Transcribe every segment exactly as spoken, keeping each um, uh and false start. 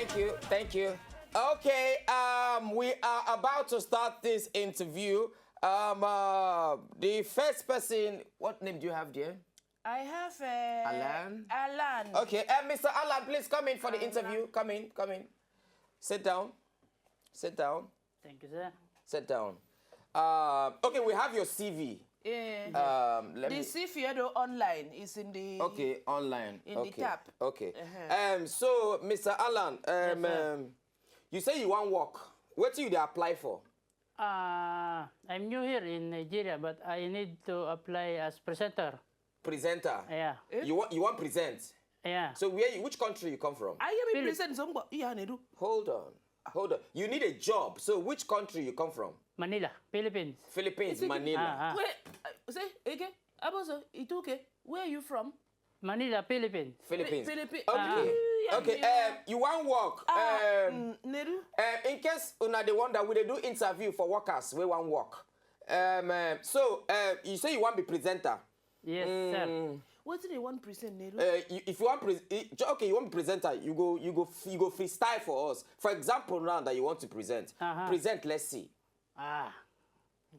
Thank you, thank you. Okay, um, we are about to start this interview. Um, uh, the first person, what name do you have there? I have uh, Alan? Alan. Okay, uh, Mister Alan, please come in for the interview. Come in, come in. Sit down. Sit down. Thank you, sir. Sit down. Um, okay, we have your C V. Eh, Um, let the me. C V though online is in the Okay, online. In the Okay. tab. Okay. Uh-huh. Um. So, Mister Alan, um, sir. um, you say you want work. What do you dey apply for? Uh, I'm new here in Nigeria, but I need to apply as presenter. Presenter. Yeah, You want you want present. Yeah. So where you, which country you come from? I hear me Philip- present some, but yeah, Nedu. Hold on. Hold on. You need a job. So which country you come from? Manila, Philippines. Philippines, It's a- Manila. Ah, ah. Wait, uh, say again. Aboso, Itoke, where are you from? Manila, Philippines. Philippines. Philippines. Okay. Ah, Okay. yeah. Um, you want work? Ah, um, mm, Nedu. um, in case una dey wonder, we dey do interview for workers wey wan work. Um, um, so uh, you say you wan be presenter. Yes, sir. Mm, What do they want present, Nedu? uh, you, if you want pre- eh, jo- okay, you want be presenter, you go you go f- you go freestyle for us. For example, now that you want to present, Uh-huh. present. Let's see. Ah,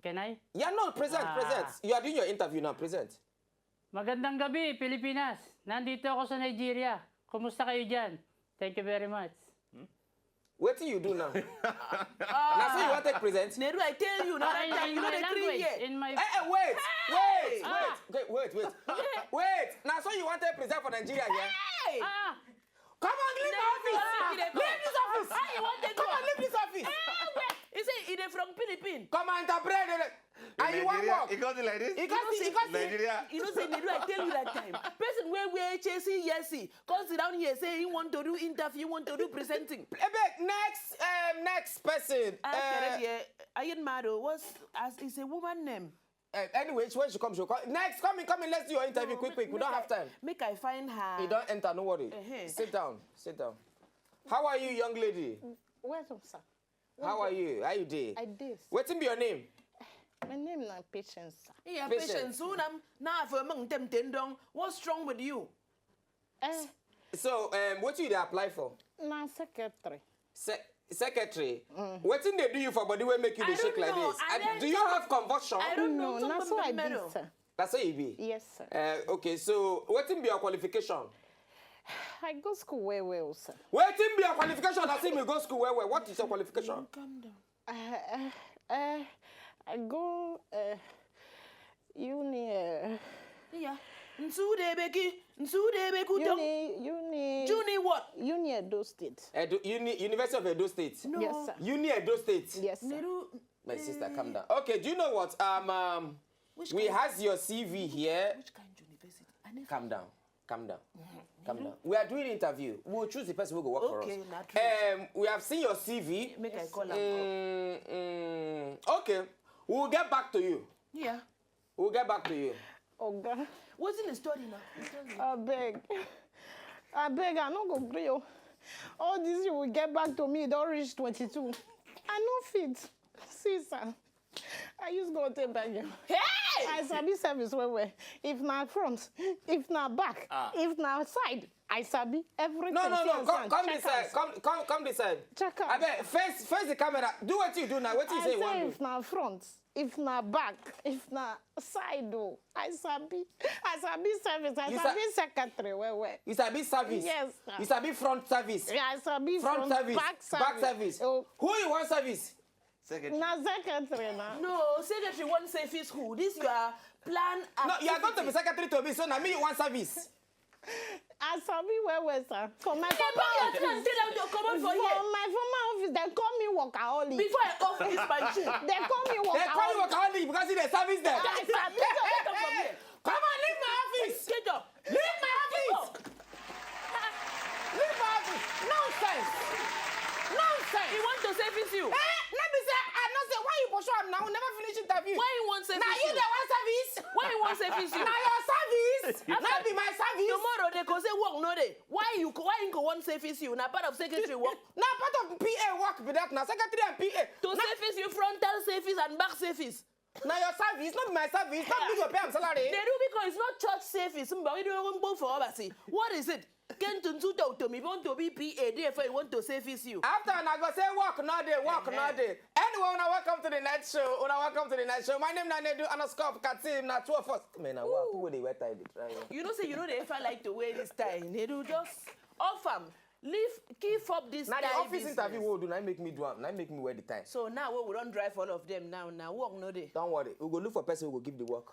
can I? Yeah, no, present, Ah. present. You are doing your interview now. Present. Magandang gabi, Pilipinas. Nandito ako sa Nigeria. Kumusta kayo dyan? Thank you very much. Wetin you do now? Na so you wan take present? Nedu, I tell you, now In, that in you know my the three language, year. in my Eh, eh, wait, wait, Ah. wait, okay, wait, wait, wait. Na so you wan take present for Nigeria, yeah? Hey! Ah, Come on, leave my Nedu, office. you dey go. Leave this office. How you want to Come go? on, leave this office. He say he dey from Philippines. Come on, interpret. And you wan Nigeria, work. It got it like this. You can't see. You can't see. Nigeria. You know say Nedu, I tell you that time. Person wey wear H A C, yes, see, come sit down here say he want to do interview, he want to do presenting. Abeg, next, um, next person. I Uh, can't hear. I ain't mad. Oh, what's as it's a woman name. uh, anyway, when she comes, she'll call. Next, come in, come in. Let's do your interview No, quick, make- quick. We don't make have I- time. Make I find her. You don't enter, no worry. Uh-huh. Sit down, sit down. How are you, young lady? Welcome, sir. How are you? How you dey? I did. Wetin be your name? My name na Patience, sir. Yeah, Patience. Patience. Soon I'm now for among them ten dong. What's wrong with you? Eh, So, um, wetin you dey apply for? na secretary. Se- secretary. Wetin dey do you for body wey make you I dey shake don't like know. this? I Abi, don't do you know. have convulsion? I don't know. No, na so I be, Something sir. Na so you be. Yes, sir. Uh, okay, so wetin be your qualification? I go school well, well, sir. Wetin be your qualification? I say you go school well, well. What is your qualification? Calm down. Uh, uh, uh, I go uh, uni. Uh, Yeah. Nsu de beki. Nsu de beku dong. uni, uni. Juni what? Uni Edo State. Edo, Uni, University of Edo State. No. Yes, sir. Uni Edo State. Yes, sir. Nedu. My sister, calm down. Okay, do you know what? Um, um Which we kind- has your C V here. Which kind of university? I never Calm down. Calm down. Calm down. We are doing interview. We will choose the person who go work for us. Okay, na true. Um, we have seen your C V. Make I call her. Mm, mm, okay. We will get back to you. Yeah. We'll get back to you. Oga, What's in the story now? You tell me. I beg. I beg, I no go gree o. All this you will get back to me, don reach twenty-two. I no fit. See, sir. I use God take beg you. Hey! I sabi service well well. If na front, if na back, Ah. if na side, I sabi everything. No, no, See no. am, Come, sir. come Check this side. am. Come, come this side. Check am. Abeg, face, face the camera. Do what you do now. What you I say you say want if do? na front, if na back, if na side o, I sabi. I sabi service. I You sa- sabi secretary well well. You sabi service. Yes, sir. You sabi front service. Yeah, I sabi Front front, service. back service. Back service. Oh, Who you want service? Secretary. na secretary na. No, secretary won't say fis who. This you are plan. No, you are going to be Activity. Secretary to me, so now me you want service. I sabi well well, sir. For my Hey, former bring your office, thing, tell them to come out for for here. my former office, they call me workaholic. Before I off this my shoe. They call me workaholic. They call you workaholic because you dey service them. I sabi. Get up from here. Come on, leave my office. Get up. Leave my office. Leave my office. Nonsense. Nonsense. He want to service you. Eh, let me say, I not say why you pursue am now. We never finish interview. Why you want service Now you you? the one service. Why you want service you? Now your service. After Not be my service. Tomorrow they go say work no dey. Why you why you go want service you? Na part of secretary work. Now part of P A work be that. Now secretary and P A. To service you frontal service and back service. Now your service, not my service. Not me go pay am salary. They do because it's not church service. Mba, we do go for overseas. What is it? Kentu ntu to to mi want to be P A there for you want to service you. After una go say work no dey, work no dey. Anyway, una welcome to the night show. Una welcome to the night show. My name na Nedu underscore Katim. Na two of us. Man, na wow. People dey wear tie dey try. You know say you know they ever like to wear this tie. Nedu just off am. Leave, keep up this Na the tie office business. Interview wey we do na im make me do am, na im make me wear the tie. So now we don drive all of them now. Now work no dey. Don't worry, we go look for person who go give the work.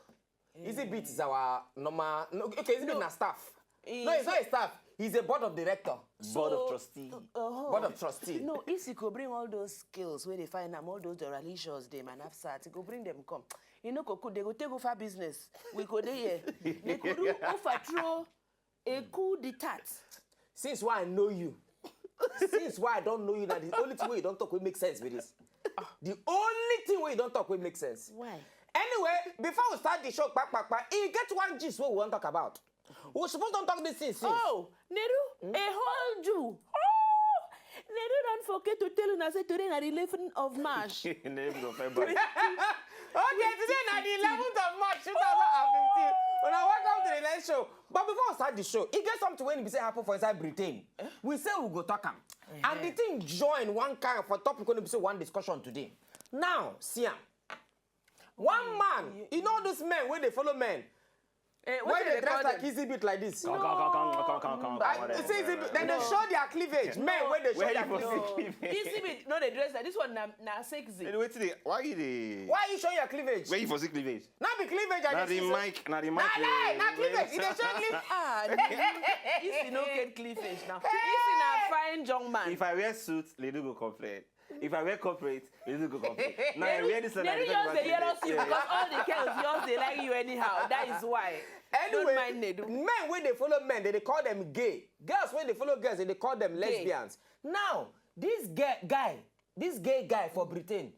Easy Beat is our normal. No, okay, Easy Beat No. Na staff. Eh, No, it's so- not a staff. He's a board of director. Board of So- trustee. Oh. Board of trustee. No, if you go bring all those skills where they find them, all those Doralicious, them and Afsat, go bring them come. You know, go could they go take over business? We go there. They could do overthrow a coup d'etat. Since why I know you, since why I don't know you, that the only thing wey you don't talk will make sense with this. The only thing wey you don't talk will make sense. Why? Anyway, before we start the show, kpa, kpa, kpa, e get one gist wey we wan talk about. We suppose don talk this thing since. Oh, Nedu, a whole Jew. Oh, Nedu don't forget to tell una say today na the eleventh of March. Eleventh of February. Okay, today na the eleventh of March two thousand and fifteen. Una welcome to the next show. But before we start the show, e get something wey be say happen for inside Britain. We say we go talk am. And the thing join one kind for topic wey be say one discussion today. Now, see am. One man, you know this men wey dey follow men. Eh, Wey wetin dey they call dress like them? Easy Beat like this. Come, come, come, come, come, come, come, come, I, whatever, see, see, whatever. Then they show their cleavage. Men wey dey show Where their you for cleavage. see cleavage? Easy Beat, no, they dress like this one. Na, na sexy. Anyway, wetin dey, why you dey? Why you show your cleavage? Where you for see cleavage? Not be cleavage. I Na dey the see so- mic, na the mic. Na lie, na eh, cleavage. You dey show cleavage. Ah, Nedu, if you no get cleavage now, if you na fine young man. If I wear suit, Ledu go complain. If I wear corporate, Ledu go complain. Now I wear this one. I Nedu dey talk just about dey hear us cleavage. you because all the girls just dey like you anyhow. That is why. Anyway, Don't mind Nedu. Men wey dey follow men, they dey call them gay. Girls wey dey follow girls, they dey call them lesbians. Now, this gay guy, this gay guy for Britain,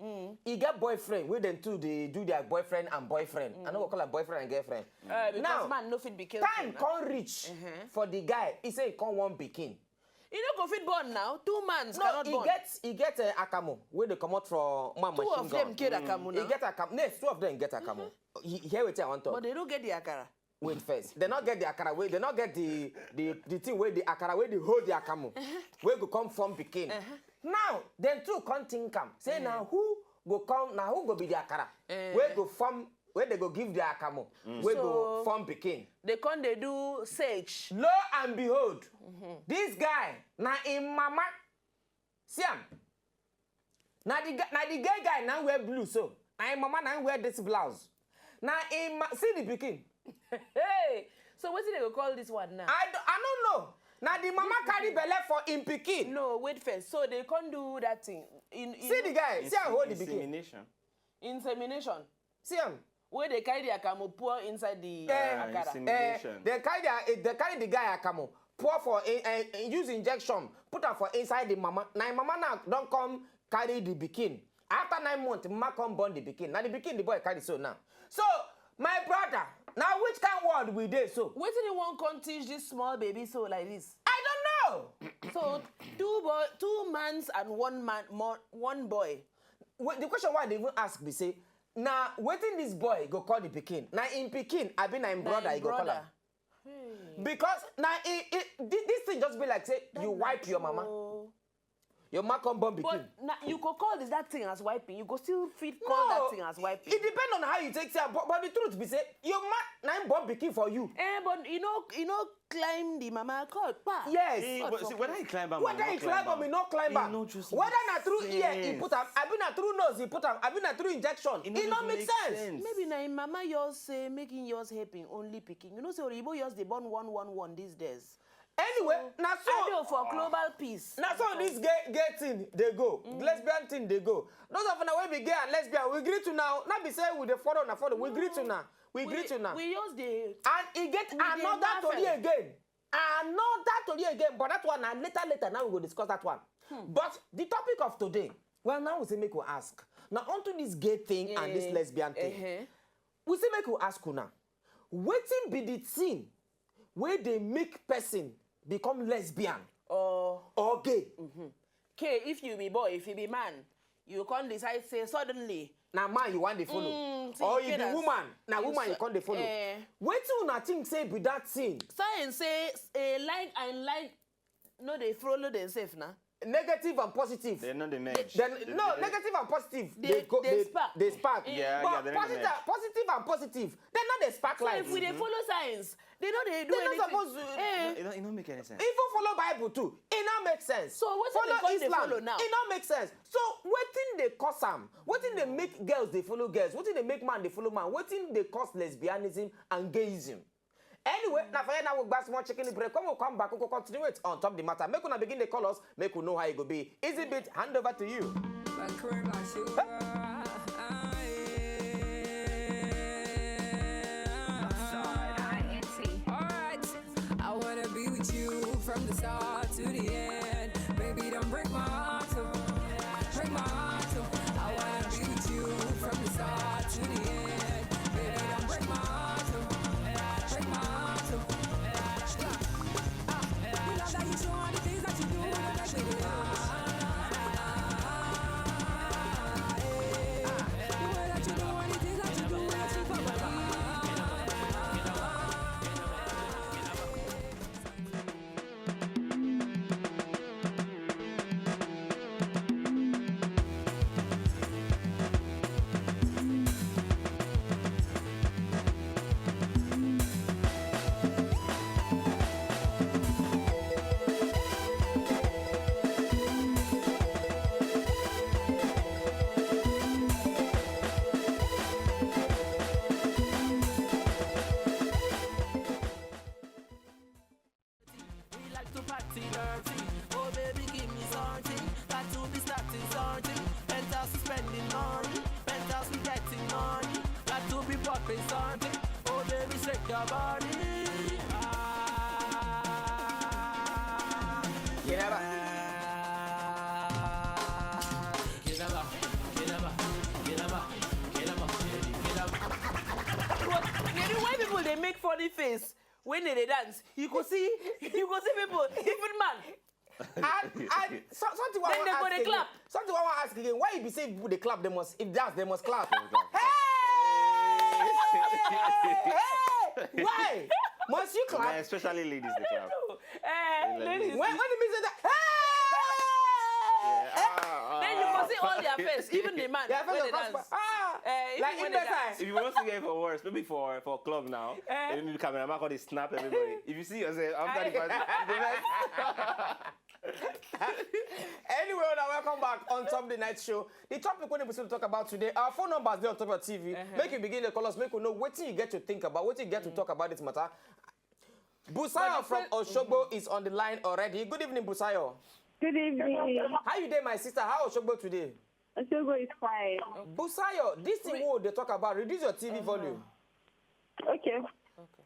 he get boyfriend wey dem two dey do their boyfriend and boyfriend. I no go call am boyfriend and girlfriend. Uh, because Now, man no fit be careful. Time Now. Come reach for the guy. He say he come one pikin. You no go fit born now. Two mans No, cannot he born. Get he get uh, akamu wey dey comot from man Two machine of them gun. Get akamu He now. Get akamu. Yes, two of them get akamu. He hear wetin I wan talk. But they don't get the akara. Wait first. They not get the akara. Wait, they not get the the the thing where the akara where they hold the akamu. Where go come from pikin. Now, then two come think am. Say now who go come? Now who go be the akara? Eh. Where go form? Where they go give the akamu? Where go So- form pikin? They come, they do search. Lo and behold, this guy na him mama. See am. Na the guy, na the gay guy na wear blue so. Na him mama na wear this blouse. Na him ma- see the pikin. Hey, so what did they go call this one now? I don't, I don't know. Na the mama carry belle for him pikin. No, wait first. So they can't do that thing. In, in See the guy. See how hold the pikin. Insemination. Insemination. See am. Where they carry the akamu pour inside the Eh, akara. Insemination. Eh, they carry the eh, they carry the guy akamu, pour for in, eh, eh, use injection, put am for inside the mama. Na him mama now don come carry the pikin. After nine months, mama come born the pikin. Now the pikin the boy carry so now. So my brother, now which kind world we dey so? What did they want come teach this small baby so like this? I don't know. So two boy, two mans and one man, mo- one boy. Wait, the question why they even ask me say, now waiting this boy go call the pikin. Now in pikin, I be na him brother, Na he him go call brother. am. Because now it, it, thi- this thing just be like say you wipe your mama, Oh. your mama come born pikin. But na, you go call this that thing as wiping. You go still fit call No, that thing as wiping. It depends on how you take care. But, but the truth be say your ma na him born pikin for you. Eh, but you know, you know, climb the mama cord. Pa. Yes. Eh, but see, whether he climb am, Whether or he not climb am, he not climb it am. No just Whether make na through ear he sense. Put am, I be na through nose he put am, I be na through injection. It It no no just make make sense. sense. Maybe na him mama yours say making yours helping only picking. You know, say Oyibo yours they born one one one these days. Anyway, na so Ado for global peace. na so this gay gay thing they go, lesbian thing they go. Those of una wey be gay and lesbian, we greet you now. Not be say we dey follow na follow. We greet you now. We greet you now. We use the And e get dey another laugh tori at- Again. Another tori again, but that one na later later now we go discuss that one. But the topic of today, well, now we say make we ask. Now onto this gay thing and this Eh, lesbian thing. eh-heh. We say make we ask una. Wetin be the thing wey dey make person become lesbian Or or gay? K, if you be boy, if you be man, you can't decide say suddenly Na man you wan dey follow? Mm, see, or you be woman, na woman you come dey follow? Eh. Wetin una think say be that thing? Science say, eh, like and like no dey follow themselves na. Negative and positive. They no dey merge. Then, no, negative and positive, they, they go, they, they spark. They spark. Yeah, but yeah, they no dey merge. Positive and positive, they no dey spark life. So if we dey follow science, they no dey do anything. They no suppose to. Eh. It no, it no make any sense. Even follow Bible too, it no make sense. So wetin they come dey follow now? It no make sense. So wetin dey cause am? Wetin dey make girls dey follow girls? Wetin dey make man dey follow man? Wetin dey cause lesbianism and gayism? Anyway, na for here now we gba small chicken break. When we come back, we go continue it on top the matter. Make una begin dey call us, make we know how e go be. Easy Beat, hand over to you. Alright, I wanna be with you from the start to the end. Baby, don't break my heart, oh. Break my heart, oh. I wanna be with you from the start to the end. Baby, don't break my heart, oh. Break my heart, oh. Ah, you love that you show all the things that you do, you make me do. We like to party dirty. Oh baby, give me something. Got to be starting something. Penthouse is spending money. Penthouse we getting money. Got to be popping something. Oh baby, shake your body. Ah. But, you know, why people they make funny face? When they dey dance, you go see, you go see people, even man. And, and so, something I want to ask again. Something I want to ask again. Why you be say people they clap, they must, if dance, they must clap? Hey! Hey! Why? Must you clap? Yeah, especially ladies, they clap. Eh, ladies. When, when the music that, hey! Yeah, ah, ah. Then you must see all their face, even the man. Their face when they dance. Ah, eh, like even when they dance. If you want to get for worse, maybe for, for club now, eh? And then the cameraman call, they snap everybody. If you see yourself after the party, you dey vex. Anyway, now welcome back on Top the Night Show. The topic we're going to talk about today, our phone numbers there on top of T V. Uh-huh. Make you begin to call us, make you know what you get to think about, what you get to talk about this matter. Busayo from Osogbo is on the line already. Good evening, Busayo. Good evening. How you dey, my sister? How Osogbo today? Osogbo is fine. Busayo, this thing we dey talk about, reduce your T V volume. Okay.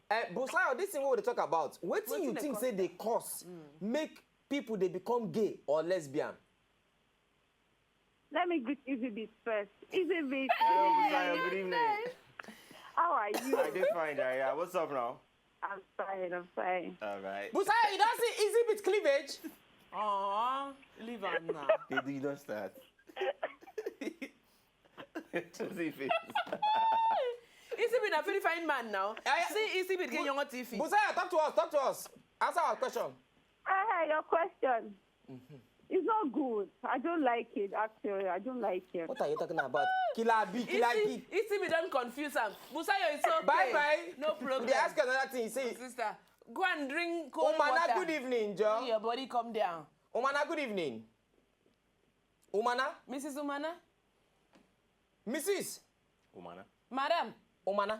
Eh, Busayo, this thing we dey talk about, wetin you think say dey cause make people dey become gay or lesbian? Let me greet Easy Beat first. Easy Beat. Hello, Busayo. Good evening. How are you? I dey fine, Jaya. What's up now? I'm fine, I'm fine. All right. Busayo, you don see Easy Beat cleavage? Aww, leave am now. They do not start. See face. Easy Beat na very fine man now. Eh, see Easy Beat get young T V. Busayo, talk to us, talk to us. Answer our question. Eh, your question. It's not good. I don't like it, actually. I don't like it. What are you talking about? Killer B, killer B. Easy Beat don confuse am. Busayo, it's okay. Bye bye. No problem. They ask you another thing. You say, sister, go and drink cold water. Umana, good evening, Joe. Your body come down. Umana, good evening. Umana? Missus Umana? Missus Umana. Madam. Umana.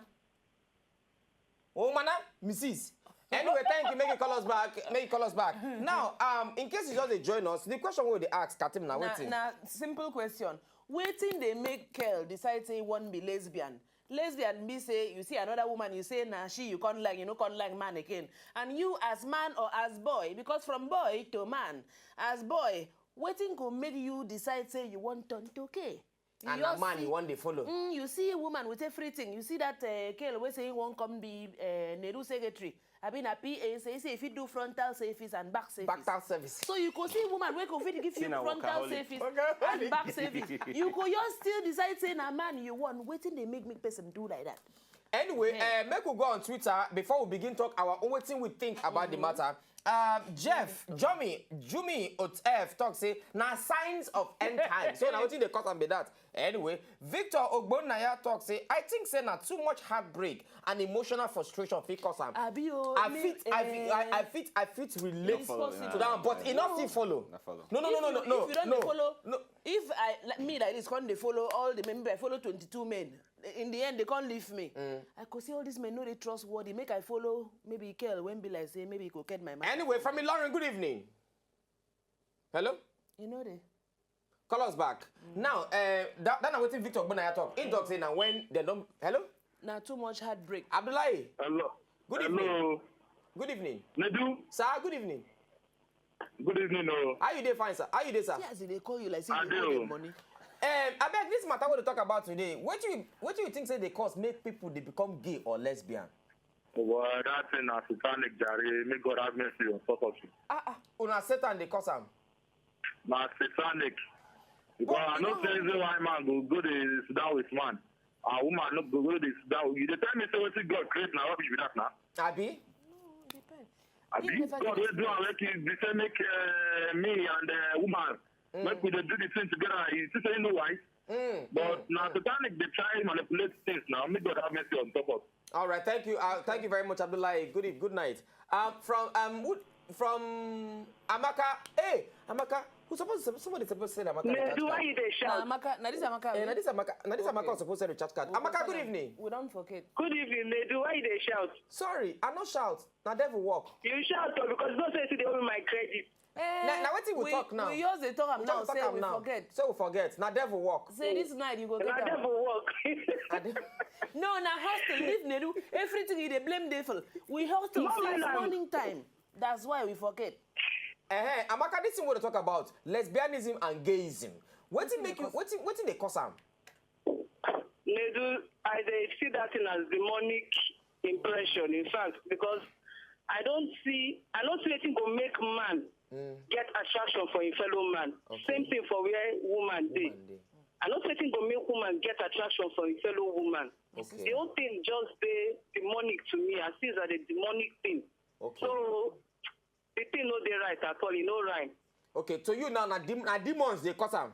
Umana, Missus Anyway, thank you. Make you call us back. Make you call us back. Now, um, in case you just dey join us, the question we dey ask, Katim, na wetin? Na simple question. Wetin dey make girl decide say e wan be lesbian? Lesbian be say you see another woman, you say na she, you come like, you no come like man again. And you as man or as boy, because from boy to man, as boy, wetin go make you decide say you wan turn to gay? And na man you wan dey follow. Mm, you see a woman with everything. You see that, uh, girl wey say he wan come be, uh, Nehru secretary. I mean, a P A say, say if you do frontal service and back service. Back service. So you go see woman wey go fit give you na frontal workaholic. service Workaholic. and back service. You go just still decide say na man you want. Wetin dey make make person do like that? Anyway, uh, make we go on Twitter before we begin talk our own wetin we think about the matter. Um, Jeff, Jomi, Jumi Otef talk say na signs of end time. So na wetin dey cause am be that. Anyway, Victor Ogbonnaya talk say I think say na too much heartbreak and emotional frustration fit cause am. Abi o, I me, fit, I fit, I, I fit, I fit relate It's possible. to that one, but e no still follow. Na follow. No, no, no, no, no, If you don't no, follow, no. If I like me like this, come dey follow all the men, maybe I follow twenty-two men. In the end, they can't leave me. I go see all these men, no, they trustworthy. Make I follow maybe girl when be like say maybe he go get my man. Anyway, from Ilorin, good evening. Hello? You know they. Call us back. Now, uh, that, that na wetin Victor Ogbonnaya talk. He talk say na when they don't. Hello? Now too much heartbreak. Abdullahi, Hello. Good evening. Hello. Good evening. Nedu, Sir, good evening. good evening. Oh. How you dey fine, sir? How you dey, sir? See as they call you like say I you do. no get money. Um, I beg this matter we dey talk about today. What do you, what do you think say they cause make people they become gay or lesbian? Well, that thing na satanic, jare. May God have mercy on top of you. Ah, ah, una Satan dey cause am. Na satanic. Because I no see reason why man go go dey sit down with man. A woman no go go dey sit down. You dey tell me say wetin God create na rubbish be that na. Abi? Abi God wey do am make you be say make uh, me and uh, woman make we dey do the thing together. You see say you know why? But na satanic dey try manipulate things now. May God have mercy on top of. All right, thank you. Uh, thank you very much, Abdullahi. Good eve- good night. Um, from um, who, from Amaka. Hey, Amaka. Who supposed to, somebody supposed to say Amaka? Recharge Nedu, why card. you dey Na shout? Amaka, na this Amaka. Eh, na Abi? this Amaka. Na this Amaka was supposed to recharge card. Amaka, good evening. We don't forget. Good evening, Nedu. Why you dey shout? Sorry, I no shout. Na devil work. You shout o, because you know say you dey owe me my credit. Eh, Na- na wetin we talk now. We just dey talk am We now. just talk Say am we now. Forget. So we forget. Na devil work. Say this night you go Na get am. devil work. Na devil. No, na hostel. Leave Nedu. Everything he dey blame devil. We hostel No, since madam. Morning time. That's why we forget. Eh, Amaka, this thing we dey talk about lesbianism and gayism. Wetin make you? Wetin wetin dey cause am? Nedu, I dey see that thing as demonic impression, in fact, because I don't see, I don't see wetin go make man get attraction for a fellow man. Okay. Same thing for where woman dey. Woman dey. I no see wetin go make woman get attraction for a fellow woman. Okay. The whole thing just dey demonic to me. I see it as a demonic thing. Okay. So the thing no dey right at all. E no right. Okay. To you now, na, dem- na demons dey cause am.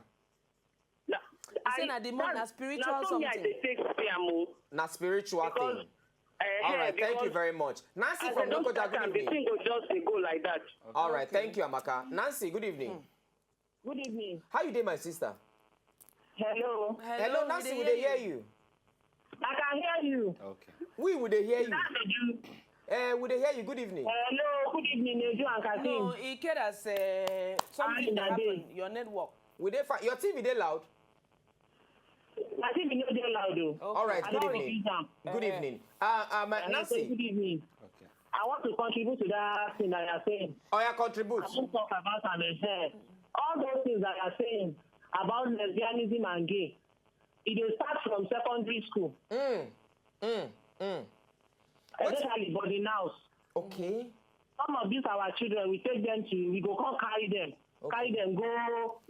Na, You say na demon, na spiritual na so me I something. Dey take see am o. Na spiritual Because, thing. Eh, All right. Thank you because very much. Nancy as from I don Lokoja, start good am, the evening. Thing go just dey go like that. All right. Thank you, Amaka. Nancy, good evening. Good evening. How you dey, my sister? Hello. Hello, Nancy. We dey hear you. I can hear you. Okay. We we dey hear you. How are you? Eh, we dey hear you. Good evening. Hello. Good evening, Nedu and Kazeem. No, he cared as uh, something Fine, that I dey. Happened. Your network. We dey fine. Your T V dey loud. I think you no dey loud o. All right. I Good don evening. reduce am. Good evening. Uh, um, uh, Hello, Nancy. Good evening. Okay. I want to contribute to that thing that you are saying. Oh, yeah, contribute. I wan talk about am as well. All those things that you are saying about lesbianism and gay, e dey start from secondary school, Mm. Mm. Mm. especially boarding house. Okay. Some of these our children, we take them to, we go come carry them, Okay. carry them go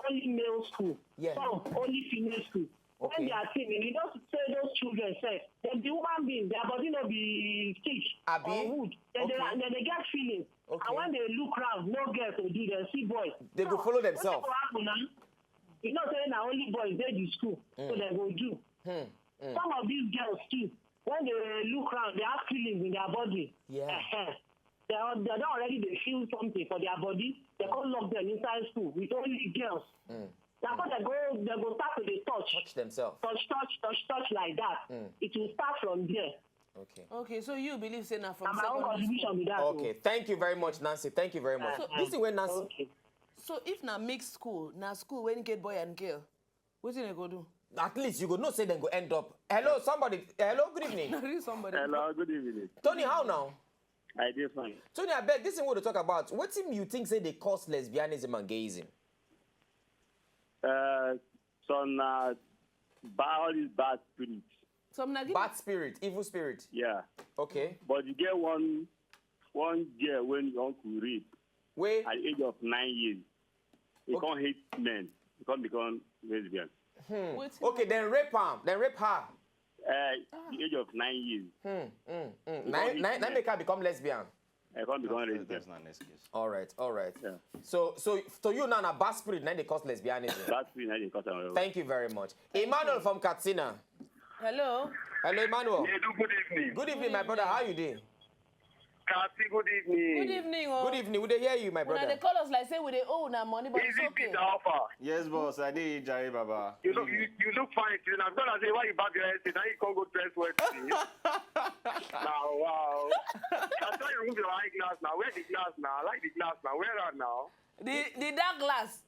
only male school. Yeah. Some only female school. Okay. When they are teenagers, you know say those children sef, dem be human beings. Their body no be fish Abi? Or wood. Then Okay. they, then they get feelings. Okay. And when they look round, no girls to do, they see boys. They go follow themselves. Wetin go happen now? You know say na only boys dey the school, so Mm. they go do. Hmm. Mm. Some of these girls too, when they look round, they have feelings in their body. Yeah. Uh-huh. They, are, they don already dey feel something for their body. They come lock them inside school with only girls. Mm. Na so they go, they go start to dey touch, Touch themselves. touch, touch, touch, touch like that. Mm. It will start from there. Okay. Okay, so you believe say na from Na my own secondary school. Contribution be that. O. Okay. Thank you very much, Nancy. Thank you very much. Uh, This is when Nancy. Okay. So if na mixed school, na school wey get boy and girl, wetin dem go do? At least you go know say dem go end up. Hello, somebody. Hello, good evening. Na real somebody. Hello, good evening. Tony, how now? I dey fine. Tony, I beg. This thing we dey talk about. Wetin you think say dey cause lesbianism and gayism? Uh, some na bad, all these bad spirits. Some na give Bad spirit, evil spirit. Yeah. Okay. But you get one one girl when your uncle rape Wait. At the age of nine years. He Okay. can't hate men. He can't become lesbian. Wetin Okay, then rape am. Then rape her. Uh, the age of nine years. Hmm, hmm, hmm. You Nine, don't nine, need nine to make her become lesbian. I can't become That's, lesbian. that's not an excuse. All right, all right. Yeah. So, so to you now, na bad spirit, now they cause lesbianism. That's me, now they cut around. Thank you very much. Emmanuel from Katsina. Hello. Hello, Emmanuel. Edu, good evening. Good evening, my brother. How you doing? Kathy, good evening. Good evening, oh. Good evening. We dey hear you, my Una dey brother. Call us like say we dey owe una money, but it's Easy okay. Peter, how far? Yes, boss. I did, Jare Baba. You look, you, you look fine today. Now, because I say, why you back your head? Now you can't go dress well today. Now, wow. I saw you remove your eyeglass now. Where's the glass now? I like the glass now. Where are now? The the dark glass.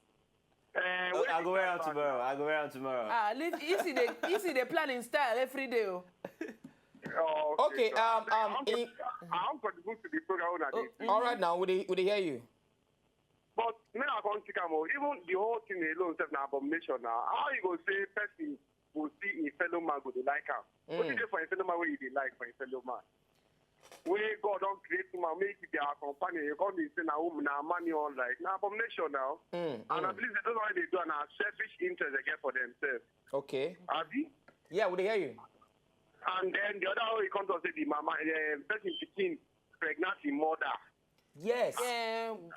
Uh, Oh, I'll go wear out tomorrow. I'll go wear out tomorrow. Ah, leave easy dey easy dey plan in style every day. Oh. Oh, Okay, so um, I, um, I, in- I, I contribute to the program on this. All right, now we dey, we dey hear you. But me, I can't stick am. Even the whole thing alone, sef, na abomination now. How you go say person go see a fellow man go dey like am? What Mm. you do for a fellow man wey you dey like for a fellow man? Wey God don create woman make e be our companion. You come dey say na woman na man you wan like. Na abomination now. Mm, And I mm. believe say those one dey do am na selfish interest they get for themselves. Okay. Abi? Yeah, we dey hear you. And then the other one, he come to say the mama, uh, person pikin pregnant the mother. Yes. Um,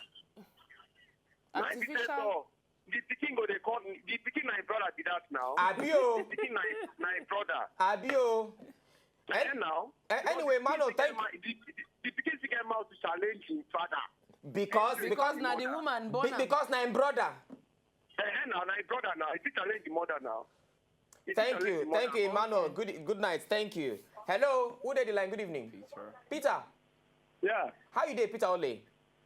Na im be say artificial. So the pikin go dey call the pikin na im brother be that now. Abi o. The pikin na im- na im brother. Abi o. And now. Eh, anyway, man, oh, thank The, the, the pikin still get mouth to challenge him father. Because Because na the woman born be- am. Because na im brother. Eh, eh, now na im brother now. He still challenge the mother now. He still Thank challenge you, the mother. thank you, Emmanuel. Good, good night. Thank you. Hello, who dey the line? Good evening. Peter. Peter, Yeah, how you dey, Peter Ole?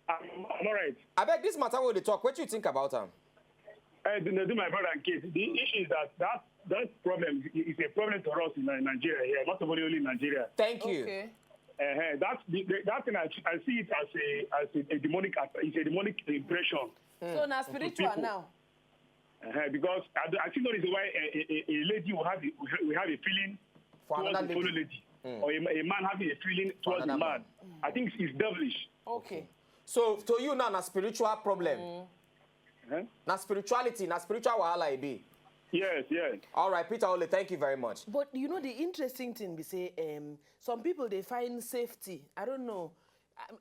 I'm, I'm all right. Abeg, this matter wey we dey talk, what you think about am? Uh, the, the, my brother and Kate, the issue is that that that problem is a problem to us in Ni- Nigeria here, not only only in Nigeria. Thank you. Okay. Uh, that the, the, that thing I, I see it as a as a, a demonic attack. It's a demonic impression. So na spiritual people. Now. Uh, because I, I think that is why a, a, a- a lady will have a, will have a feeling For towards another the fellow lady. lady, or a, a man having a feeling towards a another man. man. I think it's devilish. Okay. So to you now, na spiritual problem. Eh? Na spirituality, na spiritual wahala e be. Yes, yes. All right, Peter Ole, thank you very much. But you know the interesting thing be say um, some people dey find safety. I don't know.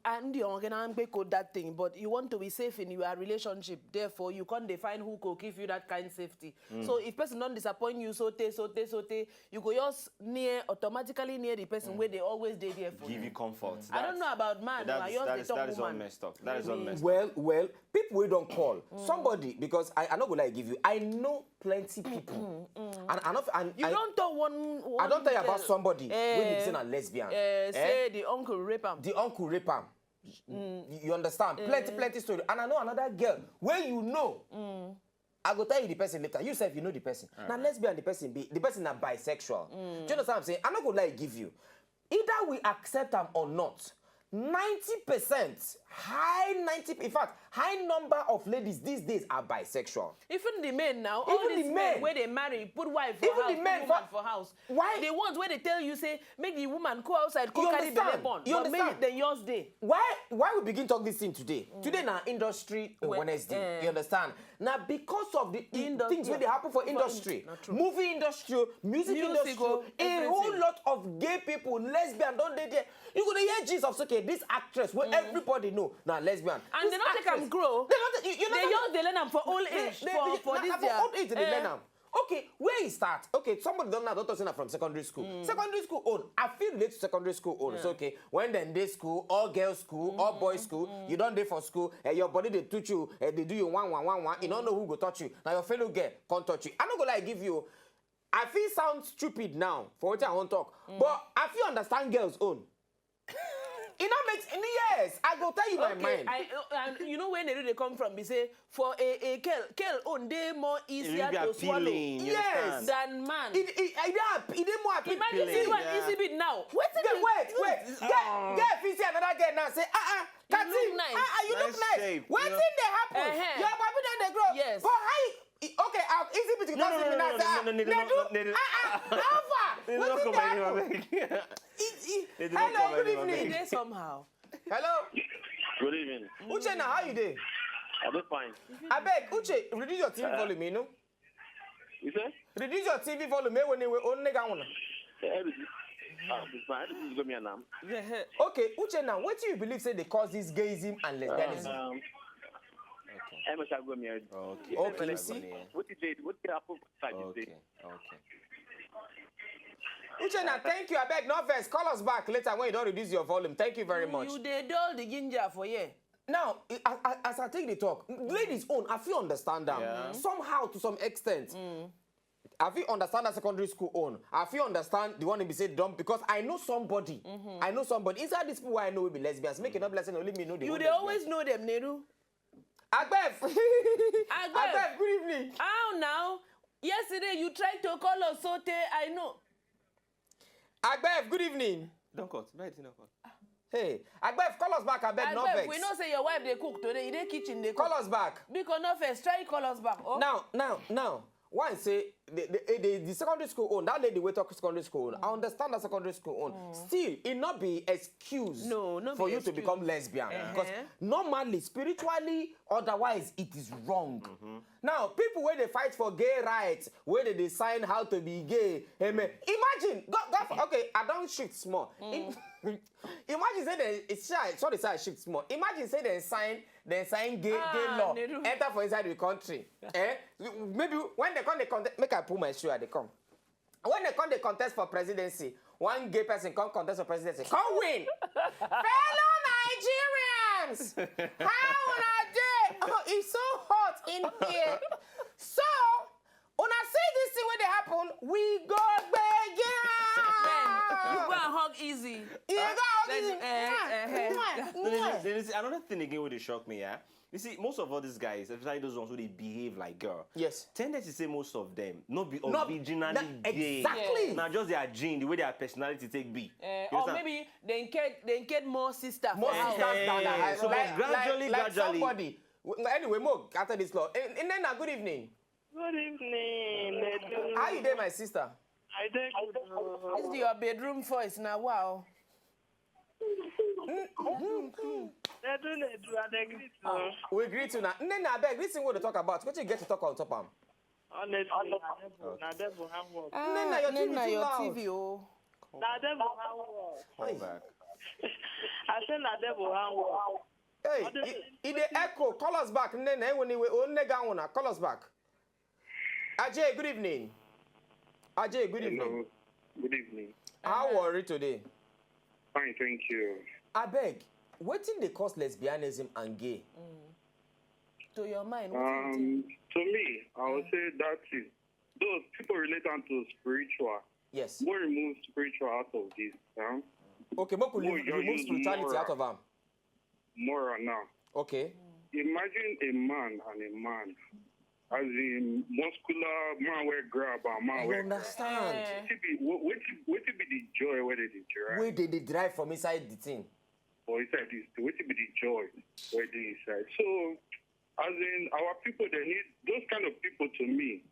And the code that thing, but you want to be safe in your relationship. Therefore, you can't define who could give you that kind of safety. So if person don't disappoint you, so te, so te, so te, you go just near automatically near the person where they always dey there for Give you. you comfort. I don't know about man, That I is, just that dey is, talk that is all woman. Messed up. That is all Maybe. Messed up. Well, well, people wey don call somebody, because I, I no go lie give you. I know plenty people, and I no and You I, don't tell one. one I don tell you girl, about somebody wey be eh, say na lesbian. Eh, say the uncle rape am. The uncle rape am. You, you understand? Plenty, plenty story. And I know another girl where you know. I go tell you the person later. You sef, you know the person. Na lesbian the person be. The person na bisexual. Do you understand what I'm saying? I no go lie give you. Either we accept am or not, ninety percent, high ninety, in fact, high number of ladies these days are bisexual. Even the men now, all Even these the men men. Where they marry, put wife for Even house, the men put woman for- for house. Why? The ones where they tell you say make the woman go outside, go You carry understand? Belle born, You but make understand? the yours day. Why why we begin talk this thing today? Today na industry uh, Well, Wednesday. eh. You understand? Now because of the, the Indus- things wey yeah. dey happen for For industry, in- na true. Movie industry, music Music, industry, oh, a whole everything. Lot of gay people, lesbian don dey there. You go dey hear Jesus, okay, this actress wey everybody know na lesbian. And they don't take am grow. They don't take, you, you They know just dey learn am for old age, for for na- this na for their old age they eh, learn am. Okay, where e start? Okay, somebody don now don talk say na from secondary school. Secondary school own, I fit relate to secondary school own. So okay, when dem dey school, all girls school, all boys school, you don dey for school, eh, your body dey touch you, eh, dey do you one one one one. You no know who go touch you. Na your fellow girl come touch you. I no go lie give you. I fit sound stupid now for wetin I wan talk, but I fit understand girls own. E no make, yes, I go tell you my Okay, mind. I, uh, and you know where Neru dey come from? Be say for a a girl, girl own dey more easier be to swallow appealing, you Yes. understand? Than man. E e e dey ap- e dey more appealing. Imagine say Appealing, you and yeah. Issy Bit now. Wetin Girl, be- wait, wait. Girl, girl fit see another girl now say, ah ah, Katim, nice. Ah ah, you look Nice nice. Shape, Wetin yeah. Dey happen? Uh-huh. Your body don dey grow. Yes. But how? You, okay, I, Easy bit to No, gossip no, me no, now. no, Say, ah, no, no, no, Nedu, no, no, no. ah, ah, how far? They don't Wetin come dey by name, happen? abeg. It, it, They don't hello, come by good name, evening. abeg. Dey somehow. Hello, Good evening. Uchenna, how you dey? I dey fine. Abeg, Uche, reduce your T V volume, you know. You say? Reduce your T V volume. Ewe ni we onne ga una. Eh, reduce. Ah, this man, this is Gomia now. Yeah. Okay, Uchenna, wetin you believe say dey cause this gayism and lesbianism? Um, M S Agomia. Okay. Okay, you see? What did they, what did happen? Like you Okay. say? Okay. Uchenna, thank you. Abeg, no vex. Call us back later when you don reduce your volume. Thank you very much. You dey dull the ginger for here. Now, I, I, as I take the talk, ladies own, I fit understand them Yeah. somehow to some extent. I fit understand that secondary school own. I fit understand the one be say dumb because I know somebody. I know somebody inside these people wey I know will be lesbians. Make it not blessing only me know the You whole dey lesbians. Always know them, Nedu. Agbef. Agbef. Agbef, good evening. How now? Yesterday you tried to call us, so tey I know. Agbef, good evening. Don't cut. Bed, no cut. Hey, Agbef, call us back. Abeg, no Agbef, vex. We know say your wife dey cook today. You dey kitchen dey cook. Call us back. Because no first, try call us back. Oh. Now, now, now. Why say the, the, the, the secondary school own, that lady wey talk secondary school own, I understand that secondary school own. Still, it not be excuse No, no for be you to excuse. Become lesbian. Because Uh-huh. normally, spiritually, otherwise, it is wrong. Now, people wey dey fight for gay rights, wey dey dey sign how to be gay, amen. Imagine, God, God, okay, I don shift small. Im- Imagine say dem, it's shy, sorry, say I shift small. Imagine say dem sign, dem sign gay, gay Ah, law, Nedu. Enter for inside the country. Eh? Maybe when they come, they come, make I pull my shoe, I dey come. When they come, they contest for presidency. One gay person come contest for presidency. Come win. Fellow Nigerians, how una dey? Oh, it's so hot in here. So, una see this thing wey dey happen? We go gbege. You go and hug easy. You go hug Then, easy. eh, eh, eh. Mwah, mwah, Then, mwah. then, then, another thing again wey dey shock me, yeah. You see, most of all these guys, especially those ones who they behave like girl, Yes. Tendency say most of them not be Not- originally na- gay. Exactly. Now just their gene, the way their personality take be. Eh, You or understand? Maybe they get they get more sister. More for house. sisters than Eh, her. so, but Like, gradually, like, like gradually. Somebody. W- Anyway, Mo, after this law. And, and then, good evening. Good evening, Nedu. How you dey, my sister? I dey good. This is your bedroom voice now. Wow. Nedu, Nedu, I dey greet you. We greet you now. Nne, na abeg, this thing we dey talk about. What you get to talk on top am? Honestly, na devil, na devil handwork. Nne, na your T V Nne, na too your loud. T V, oh. Na devil handwork. Fall back. I say na devil handwork. Hey, it, it dey echo. Call us back. Nne, na, anyway, oh, nne, ga una. Call us back. Ajay, good evening. Ajay, good evening. Hello. Good evening. How are you today? Fine, thank you. Abeg, wetin dey cause lesbianism and gay? To your mind, what do you think? Um, to me, I would say that is those people relate on to spiritual. Yes. More remove spiritual out of this. Huh? Okay, make we More remove, you remove use spirituality moral. Out of am. Moral now. Okay. Imagine a man and a man, as in muscular man wey grab and man I wey. Understand. Eh. Wetin be wha- wetin wetin be the joy wey dey dey derive Wey dey dey derive from inside the thing. for inside this thing? Wetin be the joy wey dey inside? So, as in our people, they need those kind of people. To me,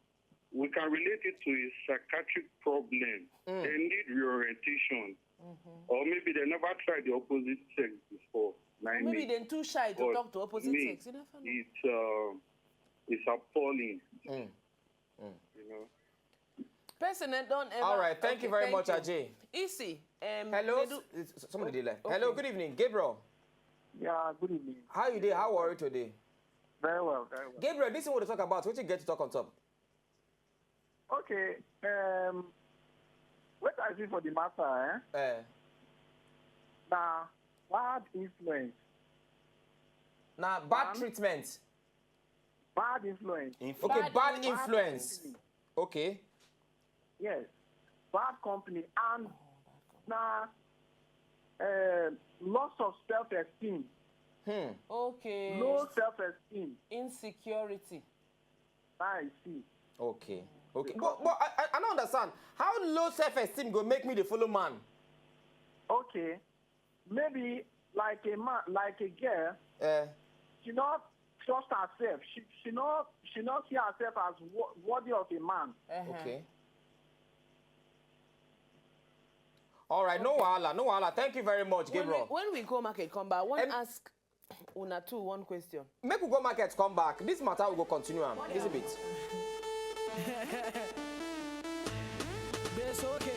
we can relate it to a psychiatric problem. They need reorientation, or maybe they never tried the opposite sex before. Na im Maybe make- they're too shy to but talk to opposite me, sex. You never know. It's um, it's appalling. Mm. You know. Person eh, don't ever. All right. Thank Okay, you very thank much, you. Ajay. Easy. Um, Hello. Nedu- S- Somebody dey line. Okay. Hello. Good evening, Gabriel. Yeah, good evening. How you dey? How are you today? Very well, very well. Gabriel, this thing we dey talk about. What you get to talk on top? Okay, um, what I see for the matter, eh? Uh, Now, bad influence. Now, bad Um, treatment. Bad influence. Okay, bad, Bad influence. Okay. Yes, bad company and now uh, loss of self-esteem. Hmm. Okay. Low self-esteem. Insecurity. I see. Okay. Okay. But, but I, I, I don't understand. How low self-esteem go make me the follow man? Okay, maybe like a man, like a girl, Uh, she not trust herself. She she no she no see herself as wo- worthy of a man. Okay. All right, no wahala, no wahala. Thank you very much, When we, Gabriel. When we go market, come back. One Em- ask una two one question. Make we go market, come back. This matter will go continue am, isn't it? Gbé sókè,